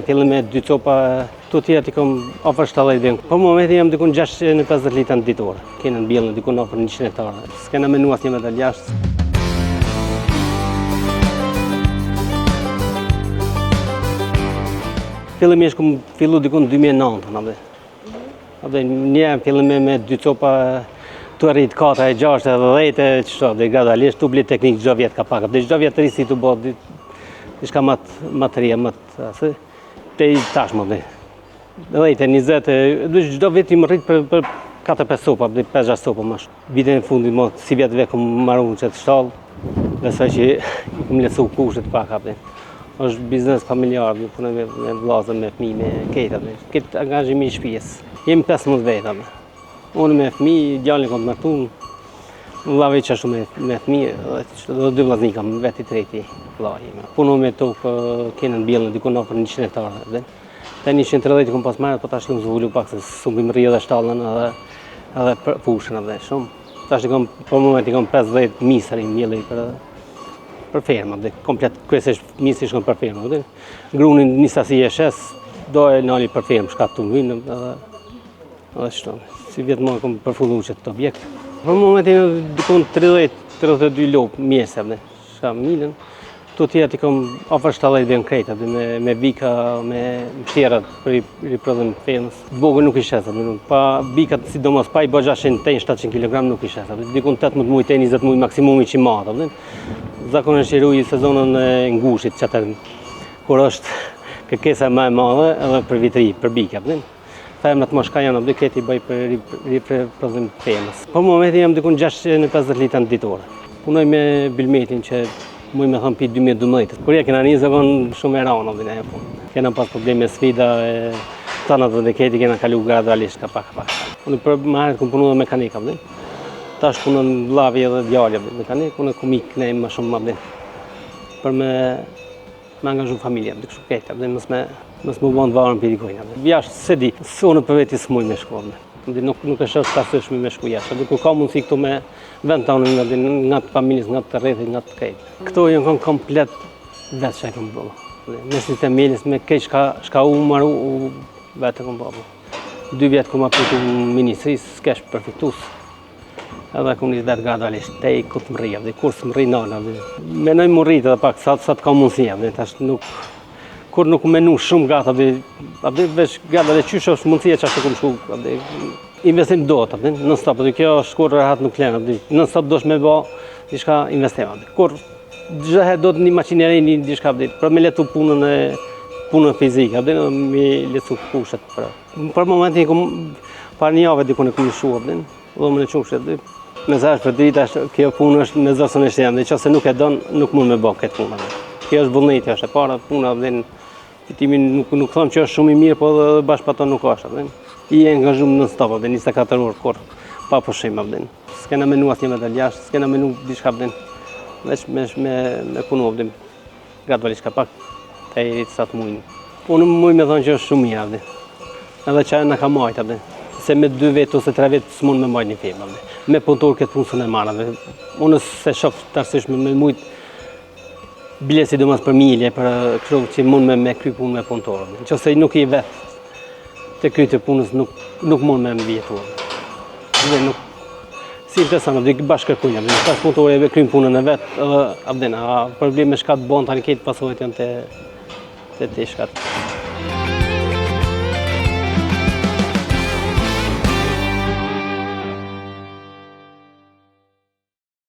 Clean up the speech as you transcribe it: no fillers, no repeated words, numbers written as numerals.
Fillim me dy copa, të tjerat i kom afër 70 vjen. Po momentin jam dikun 650 litra në ditor. Kena në mbjellë dikun afër 100 hektarë. S'kena menu asnjë me dal jashtë. Fillimisht kom fillu dikun 2009, në dhe. Apo një fillim me, me dy copa tu rrit 4 e 6 e 10 e qështu, dhe gradualisht tu bli teknik çdo vjet ka pak, dhe çdo vjet rrisi tu bo diçka më të më të ria, më të asë, te i tash më dhe. 10 e 20 e dhe çdo vit i më rrit për për 4-5 copa, dhe 5-6 copa më shumë. Vitin e fundit më si vjet ve kom maru në qëtë shtallë, besoj që i kom lehtësu kushtet pak apo. Është biznes familjar, ne punojmë me, me vëllazër, me fëmijë, me krejt atë. Këtë angazhimi i shtëpisë. Jemi 15 veta. Unë me fëmijë, djalin kam të martuar. Vëllavi që ashtu me me fëmijë, dhe dhe dy vëllazni kam, vetë i treti vëllai im. Punoj me tokë, kena mbjellë diku afër 100 hektarë, dhe. Te 130 kom pas marrë, po tash jam zvoglu pak se s'um po m'rri edhe shtallën edhe edhe për fushën edhe shumë. Tash i kam për moment i kam 50 misër i mbjelli për për ferma, dhe komplet kryesisht misri shkon për ferma, dhe grunin një sasi e shes, do e nali për fermë, shka të hynë edhe edhe shto. Si vjet më kom përfundu qëtë objekt. Për momentin dikun 30 32 lopë mjese, dhe shka milën. Të tjerat i kom afër 70 vjen krejt, aty me, me bika, me mshterat për riprodhim të fermës. Vogël nuk i shes, aty, nuk, pa bikat sidomos, pa i bo 600-700 kg nuk i shes, aty, dikun 18 muaj, 20 muaj maksimumi që mat, aty. Zakonisht i ruj sezonën e ngushit, që atër, kur është kërkesa më e madhe edhe për vitri, për bika, aty. Femrat më shka janë, aty krejt i bëj për riprodhim të fermës. Po momentin jam dikun 650 litra në ditor. Punoj me Bilmetin që muj me thonë pi 2012. Kur ja kena nisë, zakon shumë e ranë, aty ne punë. Kena pas probleme, sfida, e tanat dhe krejt i kena kalu gradualisht ka pak pak. Unë për më herët kom punu dhe mekanik, aty. Tash punon vllavi edhe djali, mekanik, unë kom ik ne më shumë, aty. Për me me angazhu familja, dhe kështu krejt, dhe mos me mos më bën të varën për dikujt. Jashtë se di, se unë për veti s'muj me shku. Dhe nuk nuk e shoh të arsyeshme me shku jashtë. Dhe kur ka mundësi këtu me vend tonë nga nga të familjes, nga të rrethit, nga të krejt. Këto janë kon komplet vetë që e kam bërë. Me sistem mjelës, me krejt shka, shka u maru, u vetë e kam bërë. Dy vjet kom apliku në ministrisë, s'kesh përfitus. Edhe kom nisë vetë gradualisht, te i ku të më rrija, dhe kur s'më rri nala, dhe menoj më rritë edhe pak, sa, sa të ka mundësia, dhe tash nuk, kur nuk menu shumë gata, dhe, dhe veç gata, dhe qysh është mundësia që ashtu kom shku, dhe investim do të, dhe non stop, dhe kjo është kur rahat nuk lenë, dhe non stop dosh me bo diçka investim, dhe kur çdo herë do të një makineri, një diçka, dhe për me letu punën e punën fizike, dhe me letu kushtet për. Për momentin kom par një javë dikun e kom lëshu, dhe Dhomën e qumshtit, dhe me zash për drita, kjo punë është me zor së në dhe qëse nuk e don, nuk mund me bo këtë punë. Dhe. Kjo është vullneti, është e para puna, dhe fitimin nuk, nuk them që është shumë i mirë, po edhe bash pa to nuk është. Dhe. I e angazhum non stop, dhe 24 orë kur, pa pushim, dhe. S'kena menu asnjë me dal jashtë, s'kena menu diçka, dhe. Veç me, me, me punu, dhe. Gradualisht ka pak të i sa të mujnë. Unë muj me thonë që është shumë mirë, avdi. Edhe që na ka majtë, avdi. Se me dy vetë ose tre vetë s'mund me majtë një firmë, avdi. Me punëtor këtë punë s'un e marrë, avdi. Unë se shoh të arsyeshme me mujtë bile sidomos për milje, për kështu që mund me, me kry punë me punëtor. Në qoftë se nuk i vetë të kry të punës, nuk, nuk mund me mbijetu. Dhe nuk, si interesant, dhe bashkë kërkujnë, dhe tash punëtori e kryn punën e vet, edhe abden, a probleme shka të bon tani këtë pasojat janë te te te shkat.